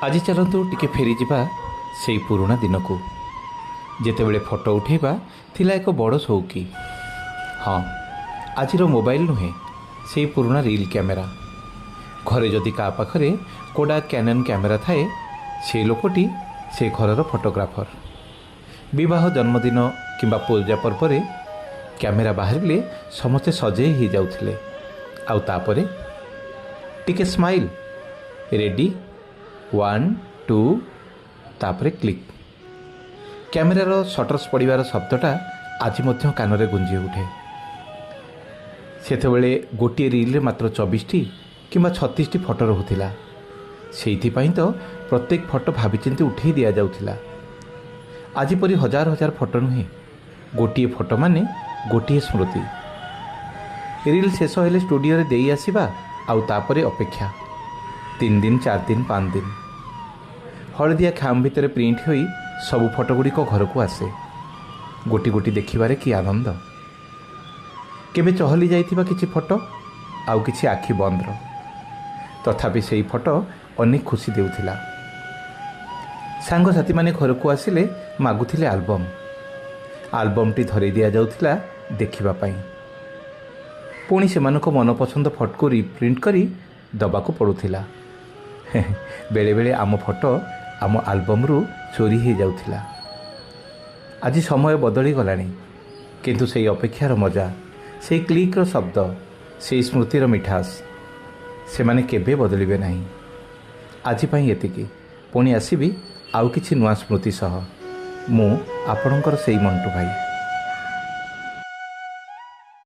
ଆଜି ଚାଲନ୍ତୁ ଟିକେ ଫେରିଯିବା ସେଇ ପୁରୁଣା ଦିନକୁ, ଯେତେବେଳେ ଫଟୋ ଉଠାଇବା ଥିଲା ଏକ ବଡ଼ ସଉକି। ହଁ, ଆଜିର ମୋବାଇଲ ନୁହେଁ, ସେଇ ପୁରୁଣା ରିଲ୍ କ୍ୟାମେରା। ଘରେ ଯଦି କାହା ପାଖରେ କୋଡ଼ା କ୍ୟାନନ୍ କ୍ୟାମେରା ଥାଏ, ସେ ଲୋକଟି ସେ ଘରର ଫଟୋଗ୍ରାଫର। ବିବାହ, ଜନ୍ମଦିନ କିମ୍ବା ପୂଜା ପର୍ବରେ କ୍ୟାମେରା ବାହାରିଲେ ସମସ୍ତେ ସଜେଇ ହେଇଯାଉଥିଲେ। ଆଉ ତାପରେ ଟିକେ ସ୍ମାଇଲ୍, ରେଡ଼ି, 1 2, ତାପରେ କ୍ଲିକ୍। କ୍ୟାମେରାର ସଟର୍ସ ପଡ଼ିବାର ଶବ୍ଦଟା ଆଜି ମଧ୍ୟ କାନରେ ଗୁଞ୍ଜି ଉଠେ। ସେତେବେଳେ ଗୋଟିଏ ରିଲ୍ରେ ମାତ୍ର 24ଟି କିମ୍ବା 36ଟି ଫଟୋ ରହୁଥିଲା। ସେଇଥିପାଇଁ ତ ପ୍ରତ୍ୟେକ ଫଟୋ ଭାବିଚିନ୍ତି ଉଠାଇ ଦିଆଯାଉଥିଲା। ଆଜି ପରି ହଜାର ହଜାର ଫଟୋ ନୁହେଁ, ଗୋଟିଏ ଫଟୋ ମାନେ ଗୋଟିଏ ସ୍ମୃତି। ରିଲ୍ ଶେଷ ହେଲେ ଷ୍ଟୁଡ଼ିଓରେ ଦେଇ ଆସିବା, ଆଉ ତାପରେ ଅପେକ୍ଷା 3 ଦିନ, 4 ଦିନ, 5 ଦିନ। ହଳଦିଆ ଖାମ ଭିତରେ ପ୍ରିଣ୍ଟ ହୋଇ ସବୁ ଫଟୋ ଗୁଡ଼ିକ ଘରକୁ ଆସେ। ଗୋଟି ଗୋଟି ଦେଖିବାରେ କି ଆନନ୍ଦ! କେବେ ଚହଲି ଯାଇଥିବା କିଛି ଫଟୋ, ଆଉ କିଛି ଆଖି ବନ୍ଦର, ତଥାପି ସେଇ ଫଟୋ ଅନେକ ଖୁସି ଦେଉଥିଲା। ସାଙ୍ଗସାଥିମାନେ ଘରକୁ ଆସିଲେ ମାଗୁଥିଲେ ଆଲବମ୍। ଆଲବମ୍ଟି ଧରେଇ ଦିଆଯାଉଥିଲା ଦେଖିବା ପାଇଁ। ପୁଣି ସେମାନଙ୍କ ମନପସନ୍ଦ ଫଟୋକୁ ରିପ୍ରିଣ୍ଟ କରି ଦେବାକୁ ପଡ଼ୁଥିଲା। ବେଳେବେଳେ ଆମ ଫଟୋ ଆମ ଆଲବମ୍ରୁ ଚୋରି ହେଇଯାଉଥିଲା। ଆଜି ସମୟ ବଦଳିଗଲାଣି, କିନ୍ତୁ ସେଇ ଅପେକ୍ଷାର ମଜା, ସେଇ କ୍ଲିକ୍ର ଶବ୍ଦ, ସେଇ ସ୍ମୃତିର ମିଠାସ, ସେମାନେ କେବେ ବଦଳିବେ ନାହିଁ। ଆଜି ପାଇଁ ଏତିକି। ପୁଣି ଆସିବି ଆଉ କିଛି ନୂଆ ସ୍ମୃତି ସହ। ମୁଁ ଆପଣଙ୍କର ସେଇ ମଣ୍ଟୁ ଭାଇ।